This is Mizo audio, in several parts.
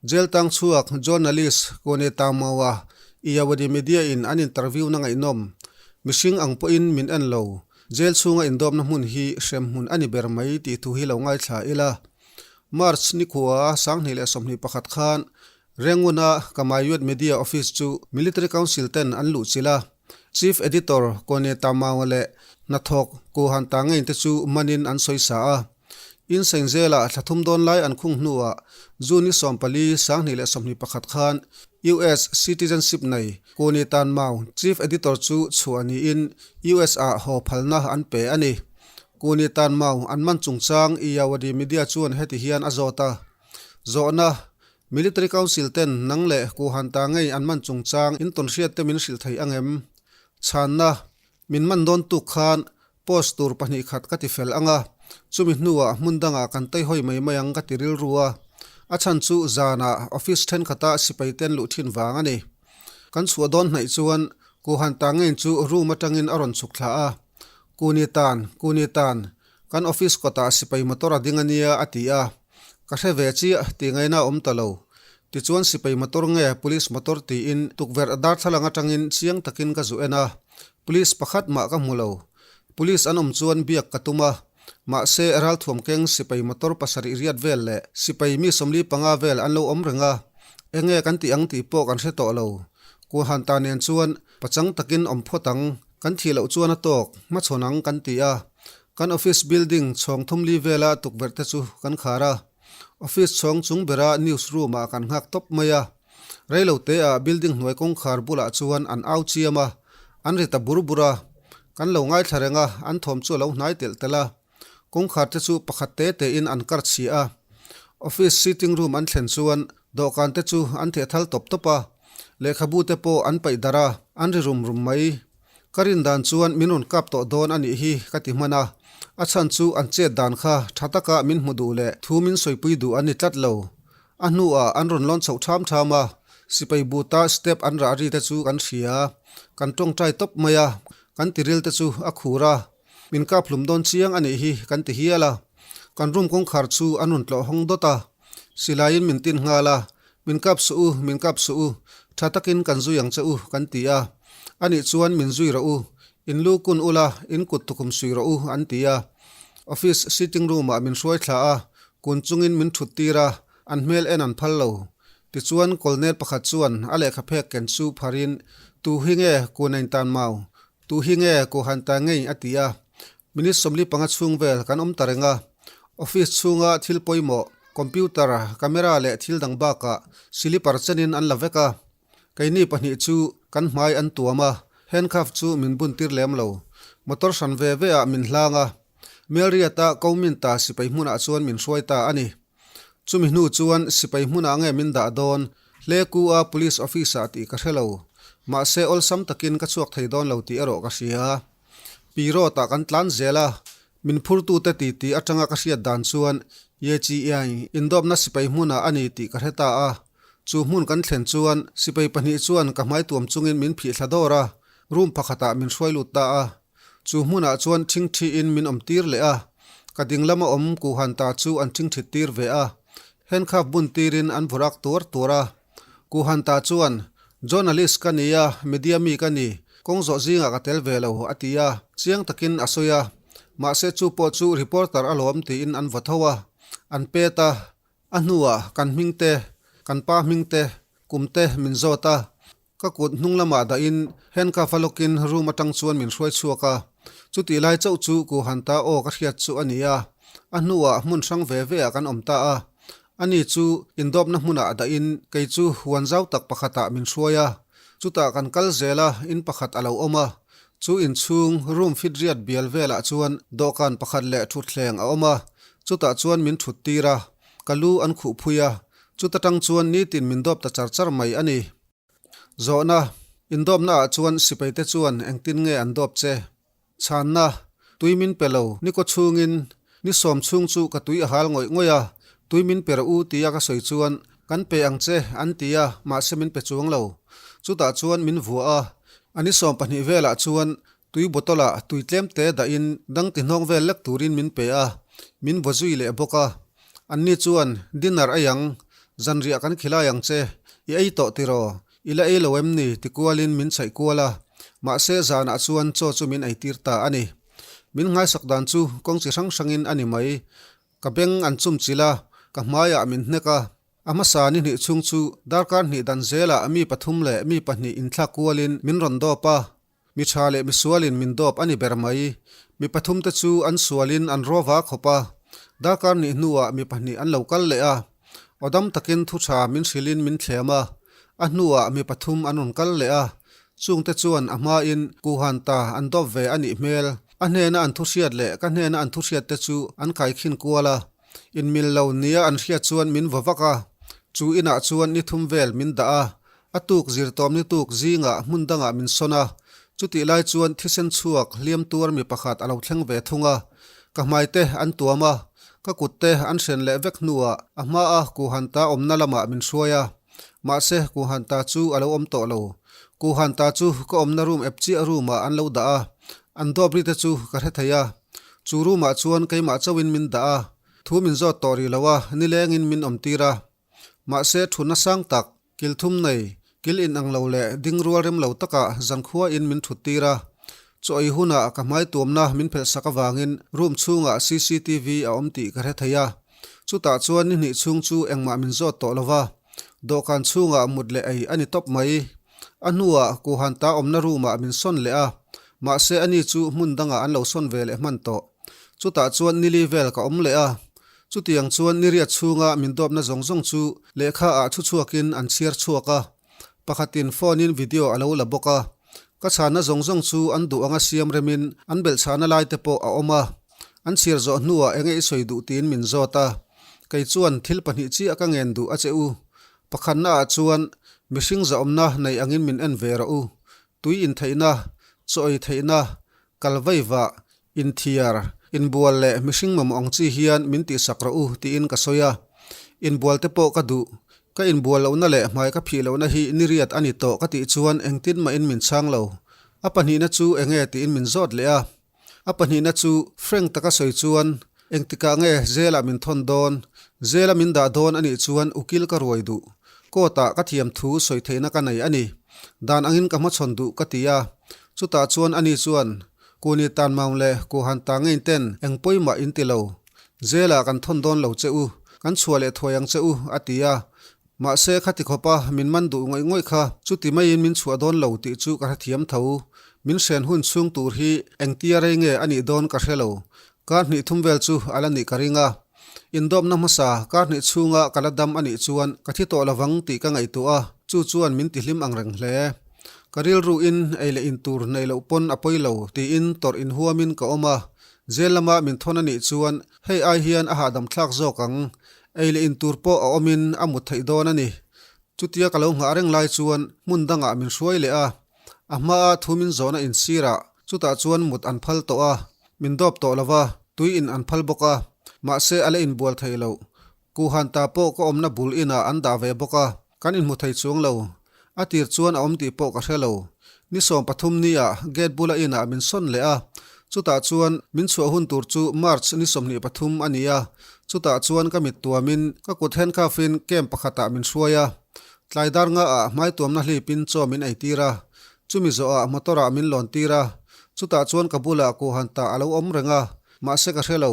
Jail tang chhuak journalist Kone Taumaua Iyawadi Media in an interview na ngaihnawm. Mihring ang pawhin min en lo. Jail chhunga indawpna hmun hi hrem hmun a ni ber mai tih thu hi lo ngaithla ila. March nikhua 2021 khan Rangoon-a Kamayuet Media Office chu Military Council ten an luhchilh a. Chief Editor Kone Taumaua leh hnathawk Kuhan Tangein te chu manin an sawisa a. Insain zela thla thum dawn lai an khung hnuah June ni 14, 2021 khan US citizenship nei Kuni Tan Maung Chief Editor chu chhuah niin US ah haw phalna an pe a ni. Kuni Tan Maung an man chungchang Iyawadi Media chuan heti hian a zawt a, Zawhna, Military Council ten nang leh Kuhan ta ngei an man chungchang in tawnhriat te min hrilh thei angem? Chhanna, Min man dawn tuk khan post tur pahnih khat ka ti fel ang a, chumi hnuah hmun dangah kan tei hawi mai mai ang ka ti rilru a. A chhan chu zanah office thenkhatah sipai ten luh thin vang a ni. Kan chhuah dawn hnaih chuan Kuhan ta ngein chu room atangin a rawn chhuk thla a. Kuni tan, Kuni tan, kan office kawtah sipai motor a ding a nia a ti a. Ka hre ve chiah tih ngaihna a awm ta lo. Tichuan sipai motor nge police motor tiin tukverh darthlalang atangin chiang takin ka zu en a, police pakhat mah ka hmu lo. Police an awm chuan biak ka tum a, mahse ralthuam keng sipai motor pasarih riat vel leh sipai mi 45 vel an lo awm reng a, enge kan tih ang tih pawh kan hre tawh lo. Kuhan ta nen chuan pachang takin awm phawt ang, kan thih loh chuan a tawk, hmachhawn ang kan ti a. Kan office building chhawng thum li vela tukverh te chu kan khar a. Office chhawng chung bera news room ah kan nghak tawp mai a. Reilo te ah building hnuai kawngkhar bulah chuan an au chiam a, an ri ta bur bur a. Kan lo ngaithla reng a, an thawm chu a lo hnai telh telh a. Kawngkhar te chu pakhat te te in an kar chhia a. Office sitting room an thlen chuan dawhkan te chu an theh thal tawp tawp a. Lehkhabu te pawh an paih darh a, an ri rum rum mai. Ka rin dan chuan min rawn kap tawh dawn a nih hi ka ti hman a, a chhan chu an chet dan kha tha taka min hmu duh leh thu min sawipui duh an ni tlat lo. A hnuah an rawn lawn chhoh tham tham a, sipai buta step an rah ri te chu kan hria, kan tawngtai tawp mai a, kan tiril te chu a khur a, min kap hlum dawn chiang a nih hi kan ti hial a. Kan room kawngkhar chu an rawn tlawh hawng dawt a, silaiin min tin nghal a, Min kap suh u, min kap suh u, tha takin kan zui ang che u, kan ti a. Anih chuan min zui rawh u, in lu kun ula, in kut tukhum sui rawh u, an ti a. Office sitting room ah min hruai thla a, kun chungin min thut tir a, an hmel en an phal lo. Tichuan colonel pakhat chuan a lehkha phek ken chu pharin, Tu hi nge ku nain tan mau? Tu hi nge ku han ta ngei? a ti a. Minute 45 chhung vel kan awm ta reng a, office chhunga thil pawimawh, computer, camera leh thil dang bakah silipar chenin an la vek a. Keini pahnih chu kan hmai an tuam a, handcuff chu min bun tir lem lo. Motor hran ve ve ah min hlang a, Melriat-a Kominta sipai hmunah chuan min hruai ta a ni. Chumi hnu chuan sipai hmunah nge min dah dawn, Hleku-a police office-ah tih ka hre lo. Mahse awlsam takin ka chhuak thei dawn lo tih erawh ka hria. Pi Rawtah kan tlan zel a, min phurtute titi atanga ka hriat dan chuan Ye Chi Iai indawpna sipai hmunah a ni tih ka hre ta a. Chu hmun kan thlen chuan sipai pahnih chuan ka hmai tuam chungin min phih thla dawr a, room pakhatah min hruai lut ta a. Chu hmunah chuan thingthiin min awm tir leh a, ka ding lama awm Kuhan ta chu an thingthit tir ve a, handcuff bun tirin an vurak tuar tuar a. Kuhan ta chuan, Journalist ka ni a, media mi ka ni, kawng zawh zingah ka tel ve lo, a ti a, chiang takin a sawi a. Mahse chu pawh chu reporter alawm tiin an vaw tho a, an pet a. A hnuah kan hming te, kan pa hming te, kum te min zawt a. Ka kut hnung lamah dahin handcuff a lawkin room atang chuan min hruai chhuak a. Chutih lai chauh chu Kuhan ta aw ka hriat chu a ni a. A hnuah hmun hrang ve ve ah kan awm ta a. Ani chu indawpna hmunah dahin kei chu huan zau tak pakhatah min hruai a. Chutah kan kal zel a, in pakhat a lo awm a. Chu inchhung room fit riat bial velah chuan dawhkan pakhat leh thutthleng a awm a. Chutah chuan min thut tir a, ka lu an khuh phui a. Chuta tang chuan nitin min dawp ta char char mai a ni. Zawhna, Indawpna ah chuan sipaite chuan engtin nge an dawp che? Chhanna, Tui min pe lo, ni kaw chhungin, ni sawm chhung chu ka tui a hal ngawih ngawih a, tui min pe rawh u tia ka sawi chuan kan pe ang che an ti a, mahse min pe chuang lo. Chutah chuan min vuah a, a ni 12 velah chuan tui bottle ah tui tlem te dahin dang ti hnawng vel lek turin min pe a, min vaw zui leh bawk a. Anni chuan dinner ei ang. Zanriah kan khilai ang che, i ei tawh tiraw? I la ei lo em ni? ti kualin min chhaih kual a, mahse zanah chuan chaw chu min eitir ta a ni. Min nghaisak dan chu kawng chi hrang hrangin a ni mai. Ka beng an chum chilh a, ka hmaiah min hnek a. A hmasa ni hnih chhung chu darkar hnih dan zelah mi pathum leh mi pahnih inthlak kualin min rawn dawp a. Mi tha leh mi sualin min dawp a ni ber mai. Mi pathumte chu an sualin an rawva khawp a. Darkar hnih hnuah mi pahnih an lo kal leh a. Aw dam takin thu tha min hrilhin min thlem a. A hnuah mi pathum an rawn kal leh a. Chungte chuan a hmain Kuhan ta an dawp ve a nih hmel. A hnena an thu hriat leh ka hnena an thu hriatte chu an kaikhin kual a. Inmil lo nia an hriat chuan min va vak a. Chu inah chuan ni thum vel min dah a. A tuk zirtawm ni tuk zingah hmun dangah min sawn a, chutih lai chuan thisen chhuak hliam tuar mi pakhat a lo thleng ve thung a. Ka hmai te an tuam a, ka kut te an hren leh vek hnuah a hmaa Kuhanta awmna lamah min hruai a. Mahse, Kuhanta chu a lo awm tawh lo. Kuhanta chu ka awmna room ep chiah room ah an lo dah a, an dawp ri te chu ka hre thei a. Chu room ah chuan keimah chauhin min dah a, thu min zawt tawh rih lo a, nilengin min awm tir a. Mahse, thutna sang tak, kil thum nei, kil in ang lo leh ding rual rem lo takah zankhua in min thut tir a. Chaw ei hunah ka hmai tuamna min phelh sak avangin room chhungah cctv a awm tih ka hre thei a. Chutah chuan ni hnih chhung chu engmah min zawt tawh lo va, dawhkan chhungah mut leh ei a ni tawp mai. A hnuah Kuhanta awmna room ah min sawn leh a, mahse ani chu hmun dangah an lo sawn ve leh hman tawh. Chutah chuan nili vel ka awm leh a, Chutiang chuan niriat chhunga min dawpna zawng zawng chu lehkha ah thu chhuakin an chhiar chhuak a, pakhatin phone in video a lo la bawk a. Ka chhanna zawng zawng chu an duh anga siam remin an belhchhahna lai te pawh a awm a. An chhiar zawh hnuah enge i sawi duh tiin min zawt a. Kei chuan thil pahnih chiah ka ngen duh a che u. Pakhatna ah chuan mihring zahawmna nei angin min en ve rawh u. Tui intheihna, chaw ei theihna, kal vaivah, inthiar, inbual leh mihring mamawh ang chi hian min tihsak rawh u tiin ka sawi a. Inbual te pawh ka duh. Ka inbual lohna leh hmai ka phih lohna hi ni riat a ni tawh ka tih chuan engtin mahin min chhang lo. A pahnihna chu enge tiin min zawt leh a. A pahnihna chu Frank taka sawi chuan engtikah nge Zela min thawn dawn? Zela min dah dawn a nih chuan ukil ka ruai duh. Court ah ka thiam thu sawi theihna ka nei a ni. Dan angin ka hmachhawn duh ka ti a. Chutah chuan ani chuan, Kuni tan maung leh Kuhan ta ngein ten eng pawimah in ti lo. Zela kan thawn dawn lo che u. Kan chhuah leh thuai ang che u, a ti a. Mahse khati khawpa min man duh ngawih ngawih kha chuti maiin min chhuah dawn lo tih chu ka hrethiam tho. Min hren hun chhung tur hi engtia rei nge a nih dawn ka hre lo. Kar hnih thum vel chu a la nih ka ring a. Indawpna hmasa kar hnih chhunga ka la dam a nih chuan ka thi tawh lovang tih ka ngaihtuah a, chu chuan min tihlim ang reng hle. Ka rilruin ei leh in tur neih loh pawn a pawi lo tiin tawrh inhuamin ka awm a. Jail lama min thawn a nih chuan hei ai hian a hahdam thlak zawk ang. Ei leh in tur pawh a awmin a mut theih dawn a ni. Chutia ka lo nghah reng lai chuan hmun dangah min hruai leh a. A hmaa thu min zawhna insirah chutah chuan mut an phal tawh a, min dawp tawh lo va, tui in an phal bawk a. Mahse a la inbual thei lo. Kuhanta pawh ka awmna bul inah an dah ve bawk a, kan inhmu thei chuang lo. A tir chuan a awm tih pawh ka hre lo. Ni 13 ni ah gate bula inah min sawn leh a, chutah chuan min chhuah hun tur chu March ni 23 a ni a, chutah chuan ka mit tuamin ka kut handcuff in camp pakhatah min hruai a, tlai dar nga ah hmai tuamna hlipin chaw min ei tir a, chumi zawh ah motor ah min lawn tir a, chutah chuan ka bulah kuhan tah a lo awm reng a, mahse ka hre lo.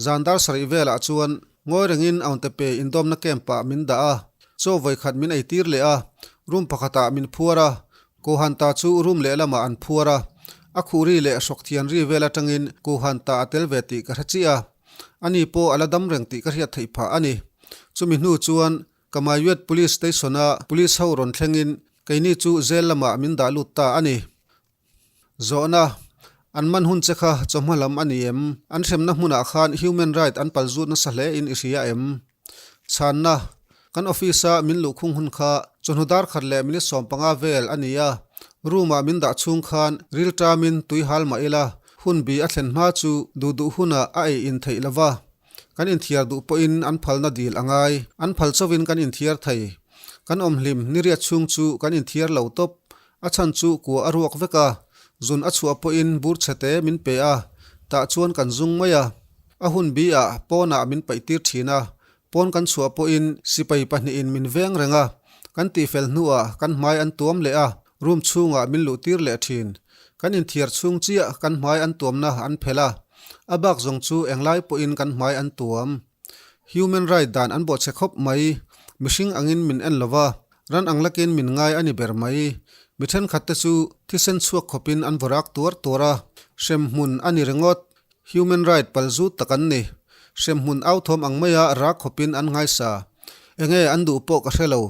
Zan dar sarih velah chuan Ngawi rengin Auntepe indawmna camp-ah min dah a, chaw vawikhat min eitir leh a, room pakhatah min phuar a, Kuhanta chu room lehlamah an phuar a, a khuh ri leh hrawk thian ri vel atangin Kuhanta a tel ve tih ka hre chiah a, ani pawh a la dam reng tih ka hriat theih phah a ni. Chumi hnu chuan Kamayuet Police Station-a Police ho rawn thlengin keini chu jail lamah min dah lut ta a ni. Zawhna, An man hun che kha chawhma lam a ni em? An hremna hmunah khan human right an pal zut nasa hle in i hria em? Chhanna, Kan office a min luhkhung hun kha chawhnu dar khat leh minute 15 vel a ni a, room ah min dah chhung khan rilṭamin tui hal mah ila hun bi a thlen hma chu duh duh hunah a ei in theih lova, kan inthiar duh pawhin an phalna dil a ngai, an phal chauhin kan inthiar thei. Kan awm hlim niriat chhung chu kan inthiar lo tawp, A chhan chu kua a ruak vek a, zun a chhuah pawhin bur chhete min pe a, tah chuan kan zung mai a. A hun bi ah pawnah min paih tir thin a. Pawn kan chhuah pawhin sipai pahnihin min veng reng a, kan tihfel hnuah kan hmai an tuam leh a, room chhungah min luhtir leh thin. Kan inthiar chhung chiah kan hmai an tuamna an phelh a, a bak zawng chu englai pawhin kan hmai an tuam. Human right dan an bawhchhe khawp mai, mihring angin min en lova, ran ang lakin min ngai a ni ber mai. Mi thenkhat te chu thisen chhuak khawpin an vawrak tuar tuar a, hremhmun a ni ringawt. Human right pal zut tak an ni. Hremhmun au thawm ang maia rak khawpin an ngaisa. Enge an duh pawh ka hre lo.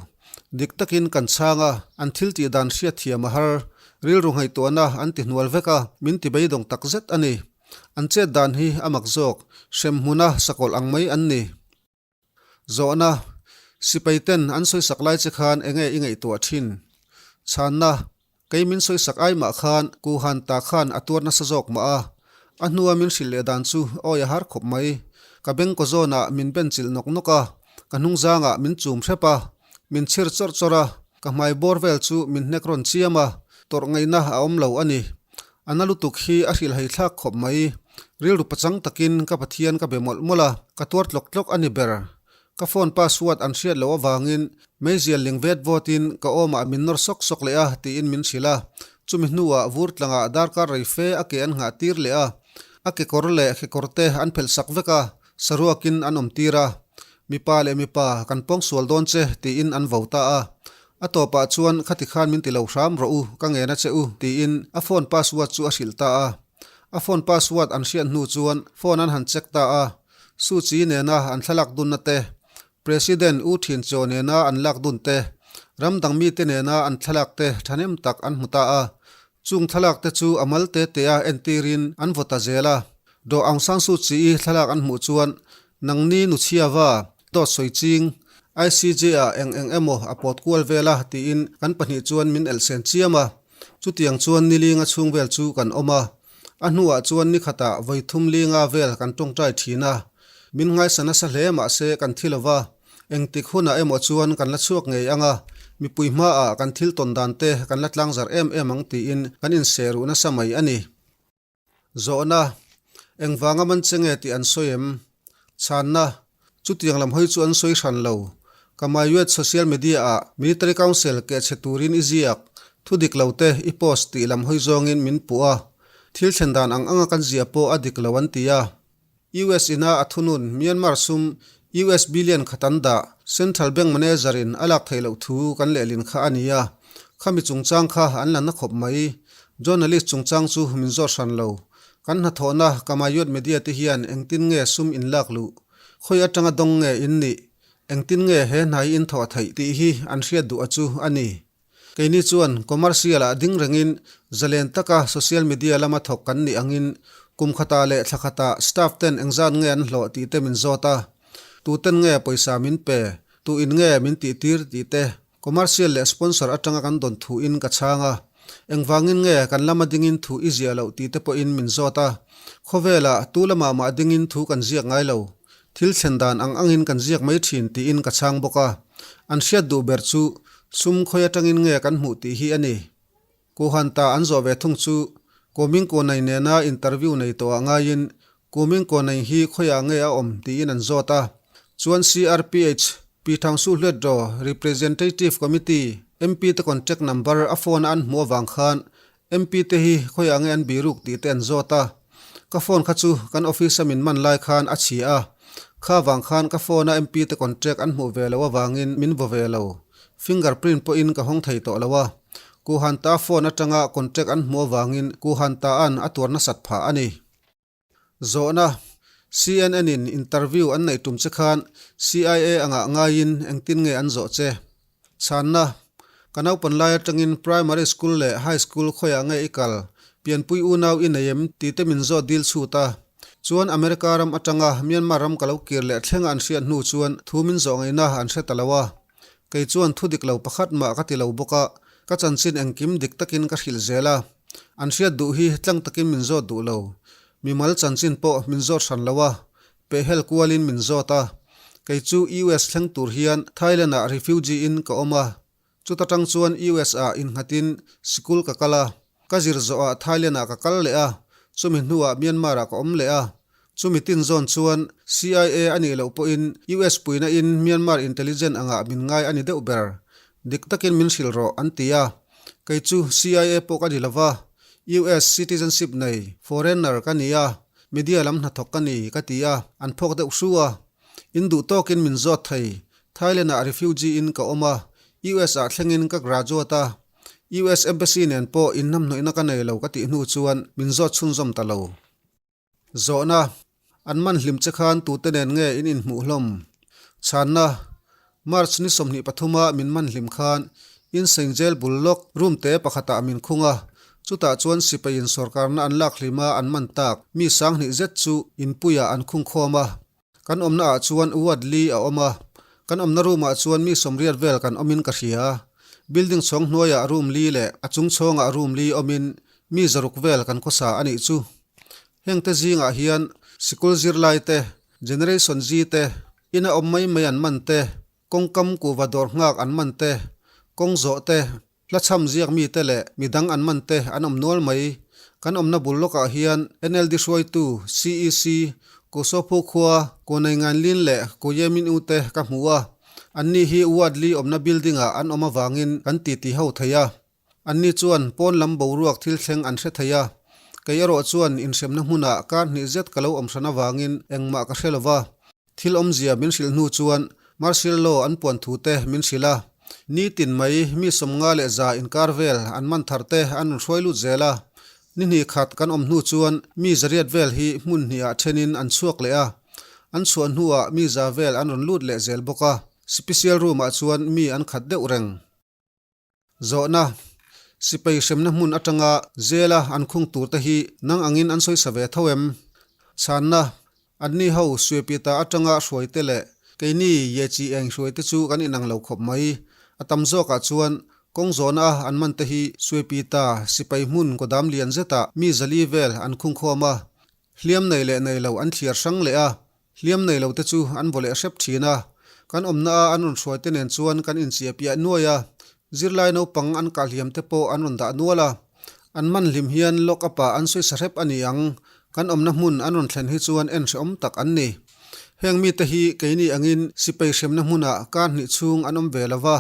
Dik takin kan chhang a, an thil tih dan hriatthiam a har. Rilru ngaihtuahna an ti hnual vek a, min ti beidawng tak zet a ni. An chet dan hi a mak zawk, hremhmuna sakawlh ang mai an ni. Zawhna, Sipai ten an sawisak lai che khan enge i ngaihtuah thin? Chhanna, Kei min sawisak ai mah khan Ku Han ta khan a tuar nasa zawk mah a. A hnua min hrilh leh dan chu awi a har khawp mai. Ka bengkaw zawnah min ben chilh nawk nawk a, ka hnungzangah min chum hrep a, min chhir chawrh chawrh a, ka hmai bawr vel chu min hnek rawn chiam a, tawrh ngaihna a awm lo a ni. A na lutuk hi a hrilhhei thlak khawp mai. Rilru pachang takin ka Pathian ka be mawlh mawlh a, ka tuar tlawk tlawk a ni ber. Ka phone password an hriat loh avangin meizial ling vet vawtin ka awmah min nawr sawk sawk leh a tiin min hrilh a. Chumi hnuah vur tlangah darkar rei fe a ke an nghah tir leh a. A kekawr leh kekawr te an phelh sak vek a, saruakin an awm tir a. Mipa leh mipa kan pawngsual dawn che tiin an vo ta a. A tawpah chuan khati khan min ti lo hram rawh u, ka ngen a che u, tiin a phone password chu a hrilh ta a. A phone password an hriat hnu chuan phone an han check ta a, Suu Kyi nena an thlalak dunna te, President U Thin Kyaw nena an lak dun te, ram dang mite nena an thlalak te thahnem tak an hmu ta a. Chung thlalak te chu a mal te te a entirin an vaw ta zel a. Daw Aung San Suu Kyi thlalak an hmuh chuan Nangni Nuchhiava, Dawt sawi ching, ICJ ah eng eng emaw a pawt kual vel a tiin kan pahnih chuan min elhsen chiam a. Chutiang chuan ni linga chhung vel chu kan awm a. A hnuah chuan ni khatah vawi thum linga vel kan tawngtai thin a. Min ngaisa nasa hle mahse kan thi lova, engtik hunah emaw chuan kan la chhuak ngei ang a, mipui hmaah kan thil tawn dan te kan la tlangzar em em ang tiin kan inse ruh nasa mai a ni. Zawhna, Engvanga man che nge tih an sawi em? Chhanna, Chutiang lam hawi chu an sawi hran lo. Ka Maiwet social media ah Military Council keh chhe turin i ziak, thu dik lo te i post tih lam hawi zawngin min puh a. Thil thlen dan ang anga kan ziah pawh a dik lo an ti a. US ina a thunun Myanmar sum US billion khat an dah, Central Bank Manager in a lak theih loh thu kan lehlin kha a ni a. Khami chungchang kha an la na khawp mai. Journalist chungchang chu min zawt hran lo. Kan hnathawhna Kamayut Media te hian engtin nge sum in lak luh? Khawi atanga dawng nge in nih? Engtin nge he hna hi in thawh theih tih hi an hriat duh a chu a ni. Keini chuan commercial ah ding rengin zalen taka social media lama thawk kan nih angin kum khatah leh thla khatah staff ten engzat nge an hlawh tih te min zawt a, tuten nge pawisa min pe, tu in nge min tih tir tih te Commercial leh sponsor atanga kan dawn thu in ka chhang a, engvangin nge kan lama dingin thu i ziah loh tih te pawhin min zawt a, khawvelah tu lamah mah dingin thu kan ziak ngai lo, thil thlen dan ang angin kan ziak mai thin tiin ka chhang bawk a, an hriat duh ber chu sum khawi atangin nge kan hmuh tih hi a ni. Kuhanta an zawh ve thung chu Kuming Kunai nena interview nei tawhah ngaiin Kuming Kunai hi khawiah nge a awm tiin an zawt a. Chuan CRPH, Pi Thangsu Hluetdaw, Representative Committee, MP te contact number a phone a an hmuh avang khan MP te hi khawiah nge an biruk tih te an zawt a. Ka phone kha chu kan office a min man lai khan a chhia a. Kha vang khan ka phone a MP te contact an hmuh ve loh avangin min vaw ve lo. Finger print pawhin ka hawng thei tawh lo a. Kuhanta phone atanga contact an hmuh avangin Kuhanta-a'n a tuar nasat phah a ni. Zawhna, CNN-in interview an neih tum che khan CIA angah ngaiin engtin nge an zawh che? Chhanna, Ka naupan lai atangin primary school leh high school khawiah nge i kal? Pianpui unau i nei em? tih te min zawh dil chhut a. Chuan America ram atanga Myanmar ram ka lo kir leh thlenga an hriat hnu chuan thu min zawh ngaihna an hre ta lo a. Kei chuan thu dik lo pakhat mah ka ti lo bawk a, ka chanchin engkim dik takin ka hrilh zel a. An hriat duh hi tlang takin min zawt duh lo. Mimal chanchin pawh min zawt hran lo a, pehhel kualin min zawt a. Kei chu US thleng tur hian Thailand-ah refugee in ka awm a, chuta tang chuan US-ah innghatin sikul ka kal a. Ka zir zawhah Thailand-ah ka kal leh a, chumi hnuah Myanmar-ah ka awm leh a. Chumi tin zawn chuan CIA a nih loh pawhin US puina in Myanmar intelligent angah min ngai a ni deuh ber. Dik takin min hrilh rawh an ti a. Kei chu CIA pawh ka ni lova, US citizenship nei, foreigner, ka ni a, media lam hnathawk ka ni ka ti a, an phawk deuh hru a. In duh tawkin min zawt thei. Thailand ah refugee in ka awm a, US ah thlengin ka graduate a, US Embassy nen pawh inhnamhnawihna ka nei lo ka tih hnu chuan min zawt chhunzawm ta lo. Zawhna, An man hlim che khan tute nen nge in inhmuh hlawm? Chhanna, March ni 23 a min man hlim khan Insein Jail bul lawk room te pakhatah min khung a, chutah chuan sipaiin sawrkarna an lak hlima an man tak mi 2000 zet chu inpuiah an khung khawm a. Kan awmna ah chuan ward li a awm a, kan awmna room ah chuan mi 80 vel kan awmin ka hria. Building chhawng hnuaiah room li leh a chung chhawngah room li awmin mi 600 vel kan khawsa a nih chu. Hengte zingah hian sikul zirlai te, Generation Z te, ina awm mai mai an man te, kawngkam kuhva dawr nghak an man te, kawng zawh te, Hlachham ziak mite leh midang an man te an awm nual mai. Kan awmna bul lawkah hian NLD hruaitu CEC, Kosophu khua, Konaingainlin leh Koyemin U te ka hmu a. Anni hi ward li awmna building ah an awm avangin kan titi ho thei a. Anni chuan pawn lam boruak thil thleng an hre thei a. Kei erawh chuan inhremna hmunah kar hnih zet ka lo awm hran avangin engmah ka hre lova. Thil awmzia min hrilh hnu chuan Martial Law an puan thu te min hrilh a. Ni tin mai mi 50 le 100 inkar vel an man thar te an rawn hruai lut zel a. Ni hnih khat kan awm hnu chuan mi 800 vel hi hmun hnihah thenin an chhuak leh a. An chhuah hnuah mi 100 vel an rawn lut leh zel bawk a. Special room ah chuan mi an khat deuh reng. Zawhna, Sipai hremna hmun atanga zela an khung tur te hi nang angin an sawisa ve tho em? Chhanna, Anni ho Suepita atanga hruaite leh keini Ye Chi Eng hruaite chu kan inang lo khawp mai. A tam zawkah chuan kawng zawhna a an man te hi Suepita sipai hmun kawdam lian zetah mi 400 vel an khung khawm a, hliam nei leh nei lo an thliar hrang leh a, Hliam nei lo te chu an vaw leh hrep thin a, kan awmna a an rawn hruai te nen chuan kan inchiah piah nuai a, zirlai naupang an kah hliam te pawh an rawn dah nual a. An man hlim hian lock up ah an sawi sa hrep a ni ang, kan awmna hmun an rawn thlen hi chuan en hrehawm tak an ni. Heng mite hi keini angin sipai hremna hmunah kar hnih chhung an awm ve lo va,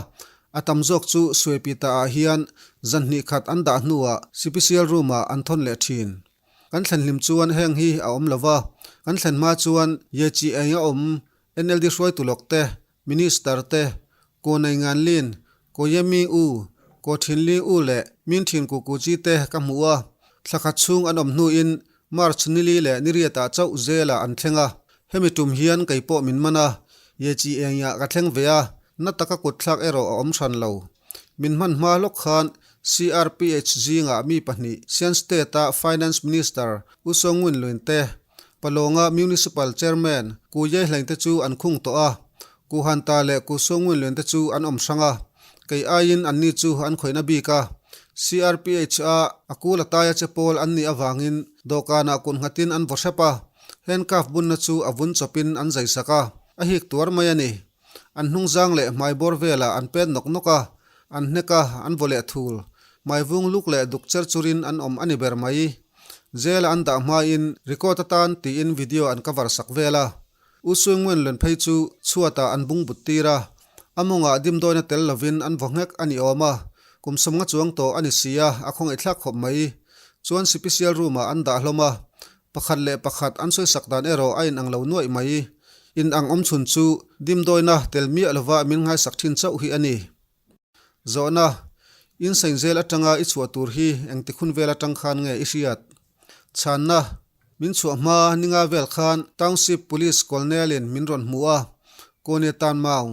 a tam zawk chu Suaipita ah hian zan hnih khat an dah hnuah sipisial room ah an thawn leh thin. Kan thlen hlim chuan heng hi a awm lo va, kan thlen hma chuan Ye Chi Eng a awm, NLD hruaitu lawk te, Minister te, Ko Nei Ngan Lin, Ko Ye Mi U, Ko Thin Li U leh Min Thin Ku Ku Chi te ka hmu a. Thla khat chhung an awm hnuin March ni li leh ni riatah chauh zelah an thleng a. Hemi tum hian kei pawh min man a, Ye Chi Engah ka thleng ve a, na taka kut thlak erawh a awm hran lo. Min hman hma lawk khan CRPH zingah mi pahnih Shan State-a Finance Minister U Saw Ngwin Lwin te, Palawnga Municipal Chairman Ku Ye Hlaing te chu an khung tawh a, Ku Han Ta leh Ku Saw Ngwin Lwin te chu an awm hrang a, kei aiin anni chu an khawihna bik a. CRPH-a a kul a taia che pawl an nih avangin dawhkanah kut nghatin an vaw hrep a, handcuff bunna chu a vun chawpin an zaisak a, a hik tuar mai a ni. An hnungzang leh hmai bawr velah an pet nawk nawk a, an hnek a, an vaw leh thul. Hmaivung luk leh duk cher churin an awm a ni ber mai. Jail-a an dah hmain record atan tiin video an cover sak vel a. U Suingwen Lun phei chu chhuatah an bung but tir a, a mawngah dimdawina tel lovin an vaw nghek a ni awm a, kum 50 chuang tawh a ni si a, a khawngaihthlak khawp mai. Chuan sipisial room-ah an dah hlawm a, Pakhat leh pakhat an sawisak dan erawh a inang lo nuaih mai. Inang awm chhun chu dimdawina tel miah lova min nghaisak thin chauh hi a ni. Zawhna, Insain zel atanga i chhuah tur hi engti khun vel atang khan nge i hriat? Chhanna, Min chhuah hma ninga vel khan Township Police Colonel-in min rawn hmu a, Kone Tan Maung,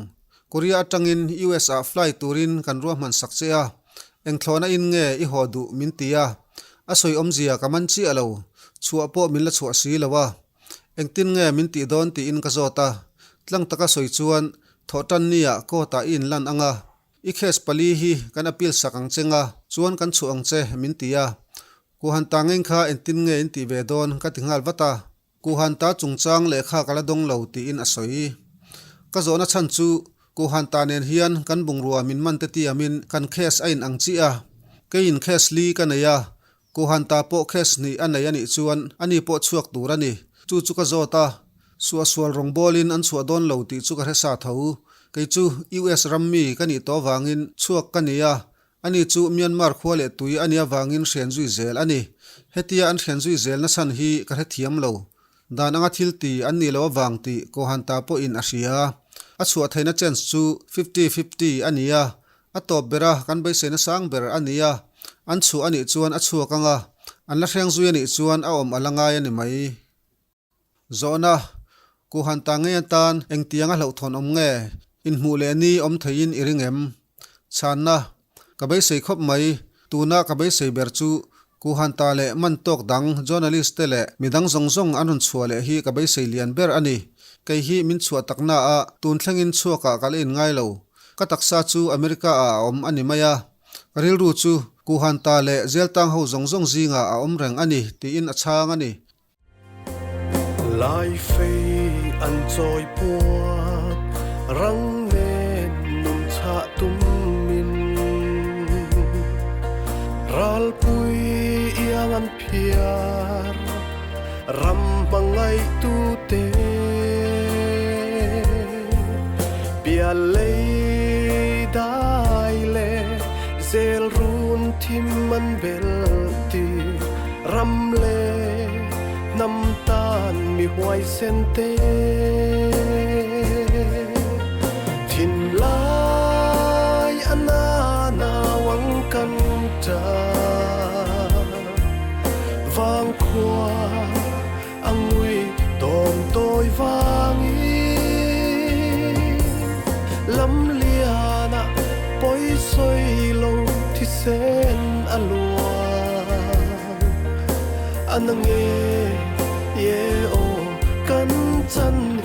Korea atangin US ah fly turin kan ruahman sak che a, eng thlawhna in nge i haw duh min ti a, a sawi awmzia ka man chiah lo, chhuah pawh min la chhuah si lo a. Engtin nge min tih dawn tiin ka zawt a, tlang taka sawi chuan thawhtan nia court ah i inlan ang a, i case pali hi kan appeal sak ang che nga chuan kan chhuah ang che min ti a, Kuhan ta ngeng kha engtin nge in tih ve dawn ka ti nghal vat a. Kuhanta chungchang lehkha ka la dawng lo tiin a sawi. Ka zawhna chhan chu Kuhanta nen hian kan bungrua min man te tiamin kan case a in ang chiah a. Keiin case li ka nei a, Kuhanta pawh case hnih a nei a nih chuan ani pawh chhuak tur a ni. Chu chu ka zawt a, suahsual rawngbawlin an chhuah dawn lo tih chu ka hre sa tho. Kei chu US ram mi ka nih tawh avangin chhuak ka ni a, ani chu Myanmar khua leh tui a nih avangin hren zui zel a ni. Hetia an hren zui zel nachhan hi ka hrethiam lo. Dan anga thil ti an nih loh avang tih Kohanta pawhin a hria. A chhuah theihna chance chu fifty fifty a ni a, a tawp bera kan beiseina sang ber a ni a, an chhuah a nih chuan a chhuak anga, an la hreng zui a nih chuan a awm a la ngai a ni mai. Zawhna, Kohanta ngei atan engtianga hlauhthawn awm nge? Inhmuh leh ni awm theiin i ring em? Chhanna, Ka beisei khawp mai. Tuna ka beisei ber chu Kuhanta leh man tawk dang journalist te leh midang zawng zawng an rawn chhuah leh hi ka beisei lian ber a ni. Kei hi min chhuah takna a tun thlengin chhuakah ka la inngai lo. Ka taksa chu America ah a awm a ni mai a. Ka rilru chu Kuhanta leh Zeltang ho zawng zawng zingah a awm reng a ni tiin a chhang a ni. Lai fei an chawi puat rang nen nun chhah tumin Ralpui iang an phiar ram hmangaihtute Pial lei dai leh zel run thim an bel tir Ram leh hnam tan mi huaisen te Thinlai a na nau ang kan ta Vangkhua a ngui tawn tawi vangin Lamliana pawi sawi lo thisen a luang A na nge ye aw kan chan hi.